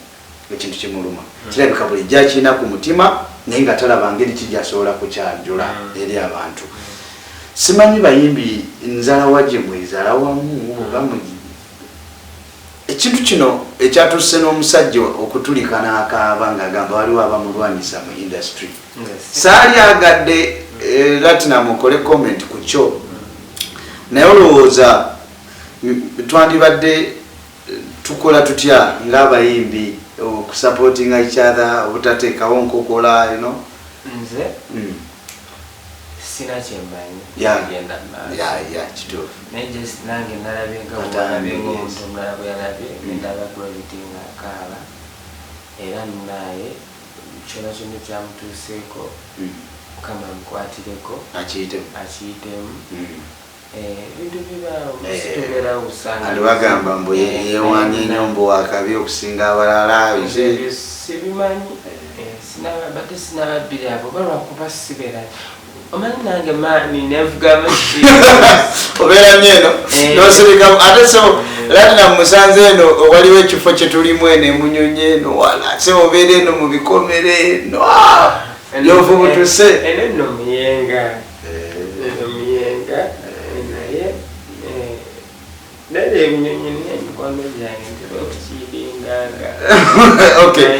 ekintu kimuluma, kirabika bulijjo akirina ku mutima naye nga talaba ngeri kijjasobola kukyanjula eri abantu. Simanyi bayimbi nzalawa gye mwezala wamu oba ekintu kino ekyatuuse n'omusajja okutulika n'akaaba ng'agamba waliwo abamulwanyisa mu industry. Saali agadde Latinum okole comment ku kyo, naye olowooza twandibadde tukola tutya ng'abayimbi okusupportinga each other obutateekawo nkokola? Nze sina kyemmanyi genda maaso. Ya, kituufu. Naye just nange nalabye nga Katambi, bwalabye, ng'omuntu omulala bwe yalabye, nendaba Gravity ng'akaaba, era naye kyona kyonna kyamutuuseeko, Mukama amukwatireko. Akiyitemu. Akiyitemu. Ebintu bibaawo, situbeerawo busanga. Andi bagamba mbu yeewanye nnyo, mbu wakabi okusinga abalala biki. Ebyo sibimanyi. Badde sinababbiri abo oba lwakuba sibeera, omanyi nange maani nenvugamu. Obeera nnyo eno. Eh. Nosirika ate. So Latinum, musanze eno waliwo ekifo kyetulimu eno emunyonyi eno wala se obeera eno mu bikomere eno. Ah! Yovubutuse. Eno nno muyenga, eno muyenga, naye naye ebinyonyi nina emikwano gyange ntera okukiringanga. Okay.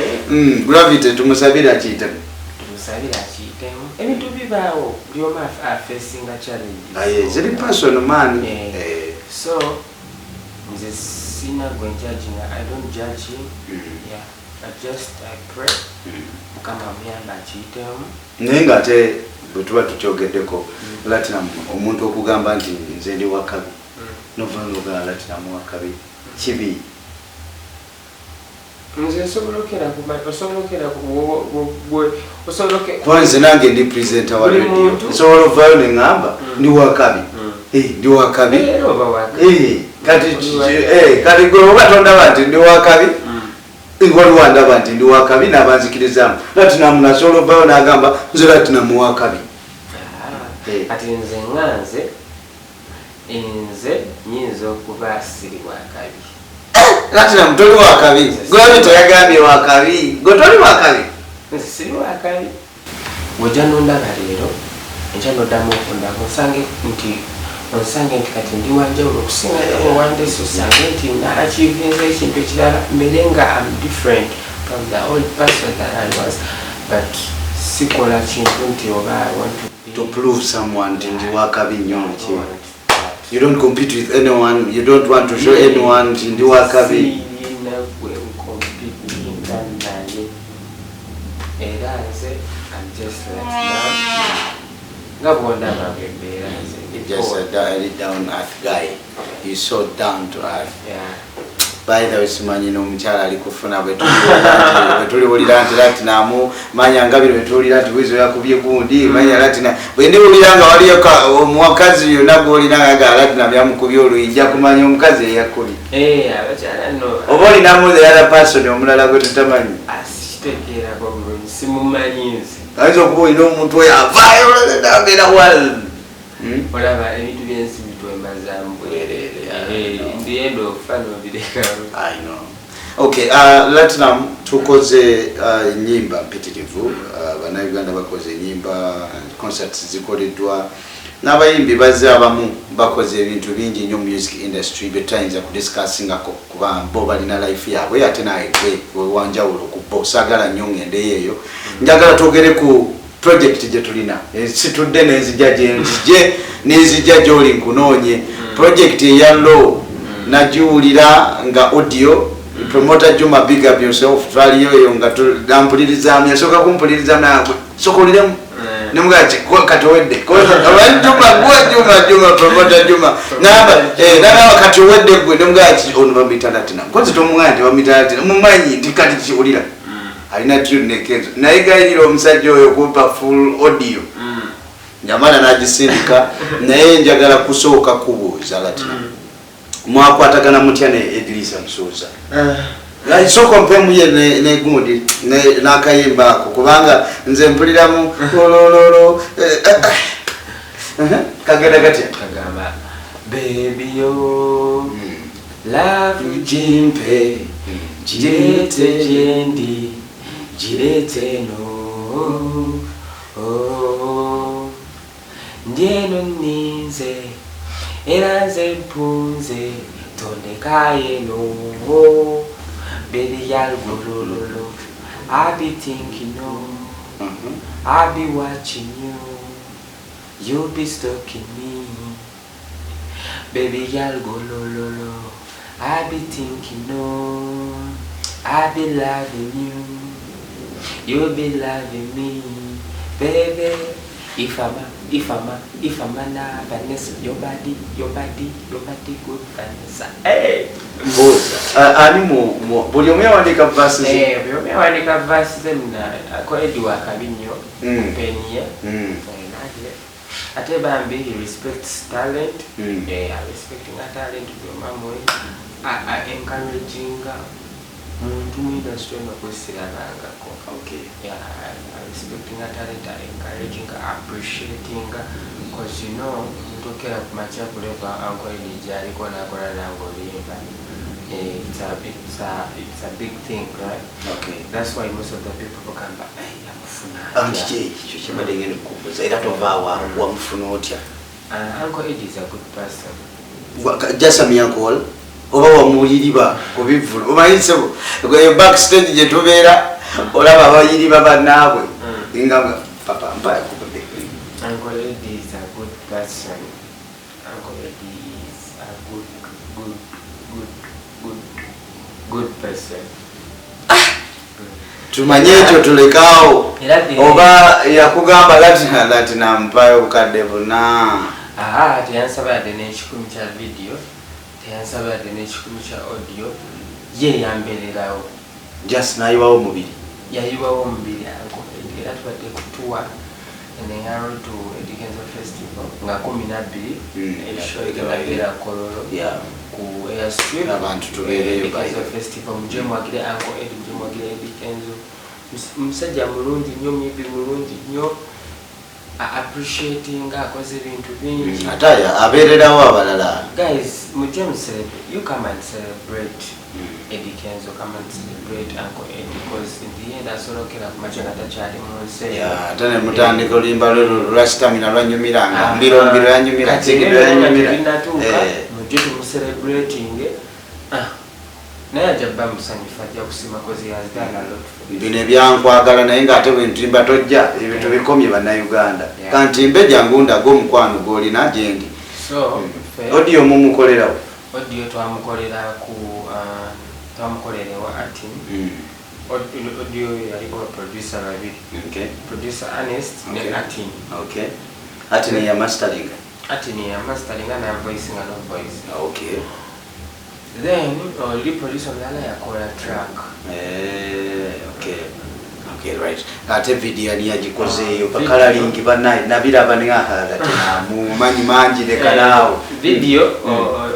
Gravity tumusabire akiyitemu. Tumusabire akiyitemu. Ebintu bibaawo, buli omu afacinga challenges. Aye, ziri personal, man. Eh. So nze sina gwe njudginga, I don't judge him. Yeah, but just I pray Mukama amuyamba akiyitemu. Naye ngaate bwe tuba tukyogeddeko, Latinum, omuntu okugamba nti nze ndi wakabi, nova nogamba Latinum wakabi, kibi? Nze nsobola okera osobola okera osobola Kuba nze nange ndi presenter wa Buli radio, nsobola ovaayo neŋŋamba ndi wakabi. Eh, ndi wakabi. Era oba wakabi. Eh, kati kati gwe oba tondaba nti ndi wakabi, waliwo andaba nti ndi wakabi n'abanzikirizaamu. Latinum nasobola ovaayo n'agamba nze Latinum wakabi. Ah, Eh. kati nze nga nze nyinza okuba siri wakabi. Latinum toli wakabi? Gravity yagambye wakabi, gwe toli wakabi. Nze siri wakabi. Wojja nondaba leero, enkya noddamu okundaba, onsange nti kati ndi wanjawulo okusinga wewandese, osange nti naachievinze ekintu ekirala, mbeere nga am different from the old person that I was, but sikola kintu nti oba I want to be To prove someone nti ndi wakabi nnyo I ki want that. You don't compete with anyone, you don't want to show anyone nti ndi wakabi. Siyina gwe ncompetinga naye, era nze I'm just like now nga bwondaba bwembeera nze ndi Just poor. a down earth guy. You so down to earth. Yeah. By the way, simanyi n'omukyala ali kufuna bwe tuliwulira nti Latinamu, manya nga bino bwe tuwulira nti Wizo yakubye gundi, manya Latina bwe ndiwulira nga waliyo omukazi yonna gwolina nga Latinamu yamukubye oluyi, nja kumanya omukazi eyakubye. Eh, abakyala nno. Oba olinamu the other person omulala gwe tutamanyi? Asikitegeerako bulungi, simumanyi nze. Ayinza okuba olina omuntu oyo avaayo nabeera wal. Olaba ebintu byensi bitwembazamu. Bwereere, I know. Ndiyenda okufa nobirekawo. I know. Okay, Latinum, tukoze ennyimba mpitirivu. Bannayuganda bakoze ennyimba, concerts zikoleddwa n'abayimbi bazze, abamu bakoze ebintu bingi nnyo mu music industry byetutayinza kudiscussingako kuba bo balina life yaabwe, ate naye gwe wewanjawulo ku bo. Saagala nnyo ngendeyo eyo, njagala twogere ku project gye tulina. Situdde nenzija gyenzije nenzija gyoli nkunoonye. Project eya law nagiwulira nga audio. Promoter Juma, big up yourself. Twaliyo eyo nga nampulirizamu, yasooka kumpulirizamu nagwe sokoliremu nemugaa kati owedde. Juma gwe Juma, Juma promoter Juma nagamba, nagamba kati owedde gwe. Nemugaa ki ono bamuyita Latina, kozi tomugaa nti bamuyita Latina, mumanyi nti kati kiwulira alina tune nekenzo. Naye gayirira omusajja oyo kumpa full audio, nyamala nagisindika. Naye njagala kusooka kubuuza, Latina, mwakwatagana mutya ne Edirisa Musuuza? Sooka ompemuye negundi n'akayimba ako, kubanga nze mpuliramu olololo. Kagenda katya? Kagamba, baby yo, love gimpe, gireete gyendi, gireete no, oh. Ndi eno nninze, era nze mpunze, tondekayo eno. Baby girl, golololo, I be thinking, no, I be watching you, you be stalking me. Baby girl, go lo lo lo. I be thinking, no, I be loving you, you be loving me, baby. If I'm a na Vanessa, your body, your body, your body good, Vanessa. Hey. Mbuuza, ani buli omu yawandiika verses? Eh, buli omu yawandiika verses ze na ko Eddie wakabi nnyo peniye. Nange ate bambi he respects talent. Eh, respecting a talent, buli omu amuwe encouraginga Muntu mu industry eno kwesirabangako. Yeah, respecting talent, encouraging, appreciating, because omuntu okera ku makya kuleva Uncle Eddie gyaliko nakola nange oluyimba. It's a big thing, right? Okay. That's why most of the people bagamba, "Hey, yamufuna Anti atya?" kyekyo kyembadde ngenda okukubuuza, era tovaawa, wamufuna otya? Uncle Eddie is a good person. Jasami yankola oba wamuyiriba ku bivvulu? Omanyi sebo, eyo backstage gye tubeera, olaba abayiriba bannaabwe nga papa mpa. Uncle Eddie is a good person. Uncle Eddie is a good, good, good, good, good person. Tumanye ekyo, tulekaawo. Era Oba yakugamba latina latina mpayo obukadde buna? Aha, teyansaba yadde n'ekikumi kya video, teyansaba yadde n'ekikumi kya audio, ye yambeererawo. Just nayiwawo omubiri. Yayiwawo omubiri Uncle Eddie. Era tubadde ku tour eneyaro to Eddy Kenzo Festival nga 12, eshow egenda Kololo ku Airstrip. Abantu tubeereyo. Eddy Kenzo Festival, muje mwagire Uncle Eddie, muje mwagire Eddy Kenzo. Musajja mulungi nnyo, muyimbi mulungi nnyo, appreciating, akoze ebintu bingi. Ate abeererawo abalala. Guys, mujje mu celebrate. You come and celebrate Eddie Kenzo, come and celebrate Uncle Eddie, because in the end asolokera ku makya nga takyali mu nsi eyo. Yeah, ate ne mutandika oluyimba lwe lwa stamina lwanyumiranga. Ah, Mbiro mbiro yanyumira. kati Zigiro ebyo byonna yanyumira. tebinnatuuka, mujje tumucelebrating. Ah, naye ajja bba musanyufu, ajja kusima, cause he has done a lot for this. Bino ebyankwagala, naye ngaate bwentimba tojja, ebintu bikomye bannayuganda. Kantimbe jangu ndaga omukwano gwolina gyendi. So ffe Audio mumukolerawo? Audio twamukolera ku twamukolera ewa Atin. Audio yaliko producer babiri, producer Ernest ne Atin. Okay, ati neya mastering? Atin ya mastering na voice nga no voice. Then oli producer omulala yakola track. Eh, okay, right. Ate video ani yagikozeeyo? Ah, Bakalalingi bannaye nabiraba naamumanyi mangi, leka naawe. Video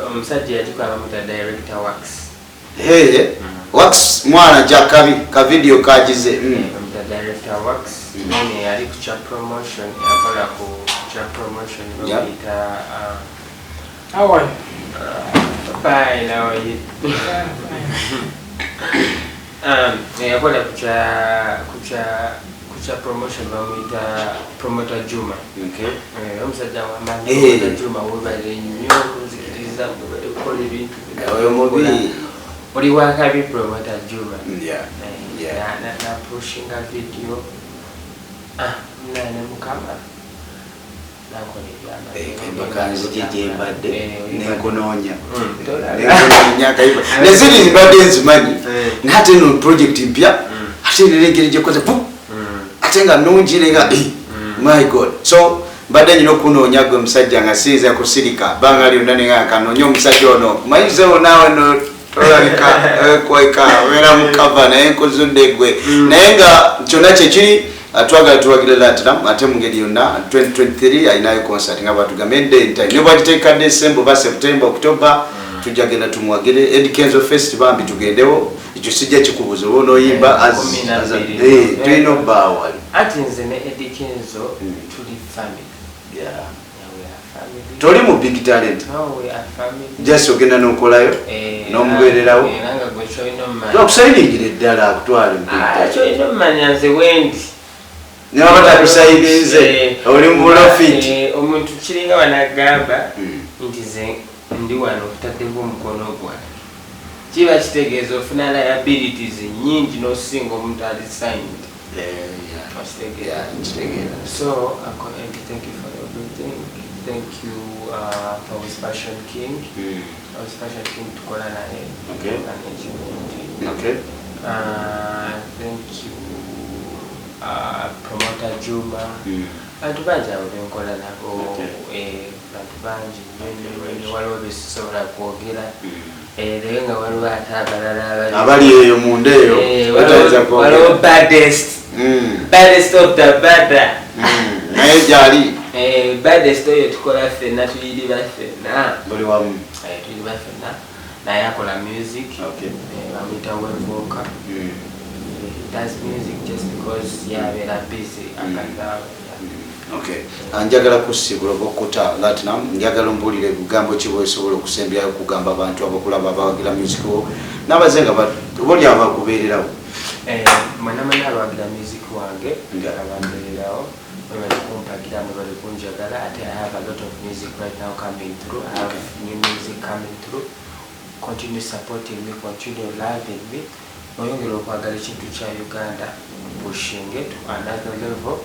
omusajja yagikola bamuta Director Wax. Hey, Wax mwana jakabi ka video kagize. Bamuta Director Wax. Then yali ku kya promotion, yakola ku kya promotion, bamuyita How are you? Fine, how are you? Yeah, fine. Yakola ku kya promotion, bamuyita Promoter Juma. Eh, omusajja wamaanyi. Promoter Juma, webale nnyo okunzikiriza, webale kukola ebintu bino. Oyo mubi. Oli wakabi, Promoter Juma. Eh, na pushinga video, ah, nane mukama nakola Kayimba kanzije gyembadde nenkunoonya. Tolaba. Nenkunoonya kayimba neziri mbadde nzimanyi, naye ate no project mpya, ate nera engeri gyekoze pu, ate nga nungi nenga my God. So mbadde nyina okunoonya gwe musajja nga siyinza kusirika bbanga lyonna, nenga kanoonya omusajja ono mayizewo naawe no tolabika kweka obeera mukava, naye nkuzudde gwe. Naye nga kyonna kyekiri, twagala tuwagire Latinum ate mu ngeri yonna. 2023 alinayo concert nga bwatugambye date, ne bwagiteeka December oba September, October, tujja genda tumuwagire. Eddy Kenzo Fest bambi tugendewo, ekyo sijja kikubuza oba onooyimba. 12. Tulina obbaawo wali. Ati nze ne Eddy Kenzo tuli family. Yeah, we are family. Toli mu big talent? No, we are family. Just ogenda n'okolayo n'omubeererawo. Era nga gwe kyolina omumanya. Twakusayiningira eddala akutwale mu big Ah, talent. kyolina omumanya nze wendi. Ne waba takusayininze, oli mu profit. Omuntu kiringa banagamba nti nze ndi wano okutaddeko omukono gwange, kiba kitegeeza ofuna liabilities nyingi n'osinga omuntu ali signed. Okitegeera? Yeah, nkitegeera. So, Uncle Eddie, thank you for everything. Thank you for West Fashion King. West Fashion King tukola naye management. Thank you, Promoter Juma. Bantu bangi abo benkola nabo. Bantu bangi nnyo nnyo nnyo, waliwo besisobola kwogera. Naye nga waliwo ate abalala abali eyo munda eyo batayinza kwogera. Waliwo baddest, baddest of the badda. Naye gyali. Baddest oyo tukola ffenna, tuyiriba ffenna. Buli wamu. Tuyiriba ffenna. Naye akola music. Okay. Bamuyita Wevoka. He does music just because yabeera busy up and down, yeah. Okay. Njagala kusibula oba okuta Latinum, njagala ombuulire bigambo ki bwesobola okusembyayo okugamba abantu abakulaba, abawagira music wo n'abaze nga oba oli abakubeererawo. Mwena mwena abawagira music wange, abambeererawo, mwebali kumpagira, mwebali kunjagala. Ate I have a lot of music right now coming through. I have new music coming through. Continue supporting me, continue loving me, mweyongere okwagala ekintu kya Uganda, pushing it to another level,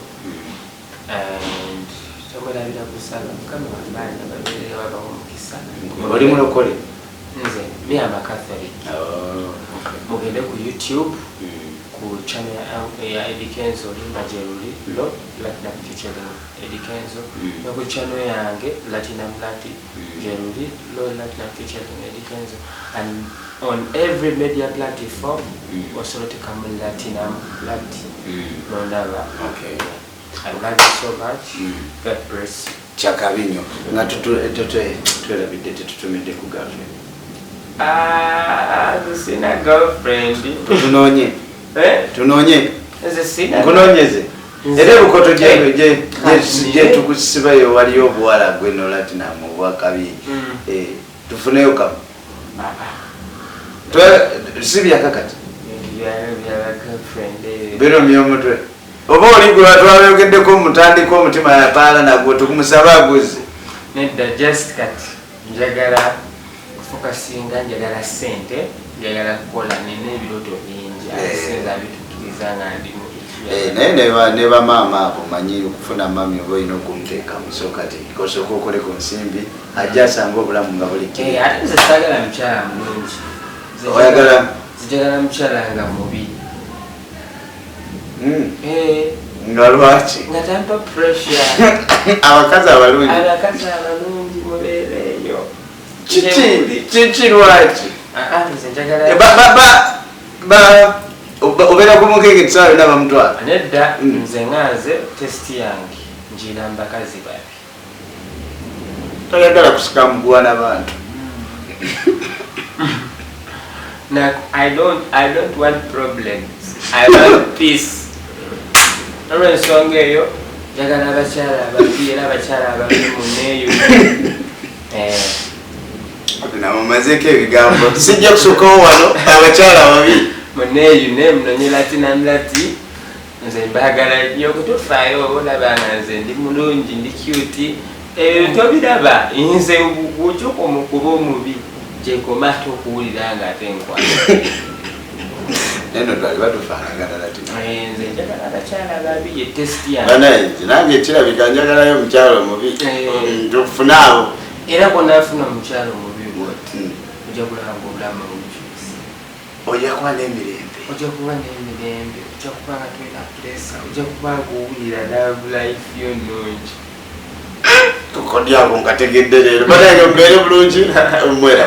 and temwerabira kusaba Mukama wamaanyi ababeerewo, abawa omukisa. Oli mulokole? Nze, me, am a Catholic. Oh, okay. Mugende ku YouTube, ku channel ya Eddy Kenzo, oluyimba gye luli, Lo Latinum featuring Eddy Kenzo. Ne ku channel yange Latinum Lati, gye luli, Lo Latinum featuring Eddy Kenzo, and on every media platform osobola otekamu Latinum Lati nondaba. I love you so much. God bless you. Kyakabi nnyo nga twerabidde, tetutumidde ku girlfriend. Ah, nze sina girlfriend. Tunoonye. Eh? Tunoonye. Nze sina. Nkunoonyeze. Era ebukoto Kati gye tukusibayo waliyo obuwala gwe no Latinum obwakabi. Tufuneyo kamu. Ah, ah. Si byakakati. Bintu byaba girlfriend eh. Birumya omutwe oba oli gwe twayogeddeko mutandika omutima yapaala nagwo tukumusaba aguze. Nedda, just kati njagala kufocusinga, njagala sente, njagala kukola, nina ebirooto bingi ate sinza bituukiriza nga ndi mu Eh, naye ne bamaama abo manyi okufuna mami oba olina okumuteekamu, so kati kosooka okole ku nsimbi ajja asanga obulamu nga buli kiri. Ate nze saagala mukyala mulungi. Oyagala? Njagala mukyala nga mubi. Nga lwaki? Nga tampa pressure. Abakazi abalungi. Abakazi abalungi mubeereeyo. Kiki kiki, lwaki? Ah, ah, nze njagala Eh, ba obeera ku mukeke ekisawa yonna bamutwala. Nedda. Nze nga nze taste yange njiira mu bakazi babi. Toyagala kusika muguwa n'abantu. Na I don't want problems. I want peace. Olw'ensonga eyo njagala abakyala ababi, era abakyala ababi muneeyo. Eh, Namumazeeko ebigambo, sijja kusukkawo wano, abakyala ababi. Muneeyune, munonye Latinum Lati. Nze mbaagala nnyo, kutufaayo oba olaba nga nze ndi mulungi, ndi cute. Ebyo tobiraba, nze bw'okyuka omukuba omubi gyekoma ate okuwulira nga ate nkwana. Naye no twali batufaanagana Latina. Eh, nze njagala abakyala babi, ye taste yange. Banaye nze nange kirabika njagalayo omukyala omubi. Tufune abo. Era bwonaafuna omukyala omubi bwoti, ojja kulaba nga obulamu bukyuse. Ojja kuba n'emirembe. Ojja kuba n'emirembe, ojja kuba nga tolina pressure, ojja kuba nga owulira love life yo nnungi. Tukodyako nkategedde leero. Banaye, mubeere bulungi, mweraba.